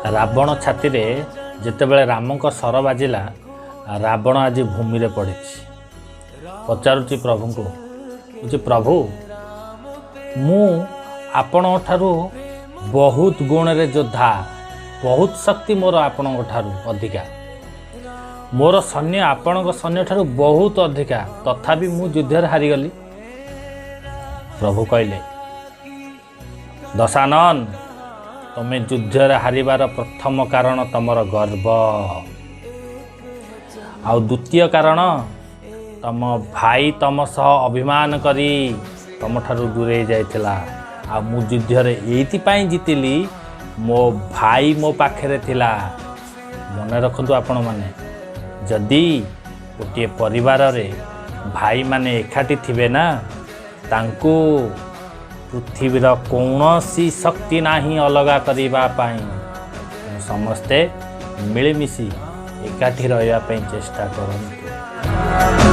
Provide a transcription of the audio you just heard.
ରାବଣ ଛାତିରେ ଯେତେବେଳେ ରାମଙ୍କ ଶର ବାଜିଲା, ରାବଣ ଆଜି ଭୂମିରେ ପଡ଼ିଛି। ପଚାରୁଛି ପ୍ରଭୁଙ୍କୁ, କହୁଛି, ପ୍ରଭୁ, ମୁଁ ଆପଣଙ୍କ ଠାରୁ ବହୁତ ଗୁଣରେ ଯୋଦ୍ଧା, ବହୁତ ଶକ୍ତି ମୋର ଆପଣଙ୍କ ଠାରୁ ଅଧିକା, ମୋର ସୈନ୍ୟ ଆପଣଙ୍କ ସୈନ୍ୟ ଠାରୁ ବହୁତ ଅଧିକା, ତଥାପି ମୁଁ ଯୁଦ୍ଧରେ ହାରିଗଲି। ପ୍ରଭୁ କହିଲେ, ଦଶାନନ, ତମେ ଯୁଦ୍ଧରେ ହାରିବାର ପ୍ରଥମ କାରଣ ତମର ଗର୍ବ, ଆଉ ଦ୍ୱିତୀୟ କାରଣ ତମ ଭାଇ ତମ ସହ ଅଭିମାନ କରି ତମଠାରୁ ଦୂରେଇ ଯାଇଥିଲା। ଆଉ ମୁଁ ଯୁଦ୍ଧରେ ଏଇଥିପାଇଁ ଜିତିଲି, ମୋ ଭାଇ ମୋ ପାଖରେ ଥିଲା। ମନେ ରଖନ୍ତୁ ଆପଣମାନେ, ଯଦି ଗୋଟିଏ ପରିବାରରେ ଭାଇମାନେ ଏକାଠି ଥିବେ ନା, ତାଙ୍କୁ ପୃଥିବୀର କୌଣସି ଶକ୍ତି ନାହିଁ ଅଲଗା କରିବା ପାଇଁ। ତେଣୁ ସମସ୍ତେ ମିଳିମିଶି ଏକାଠି ରହିବା ପାଇଁ ଚେଷ୍ଟା କରନ୍ତୁ।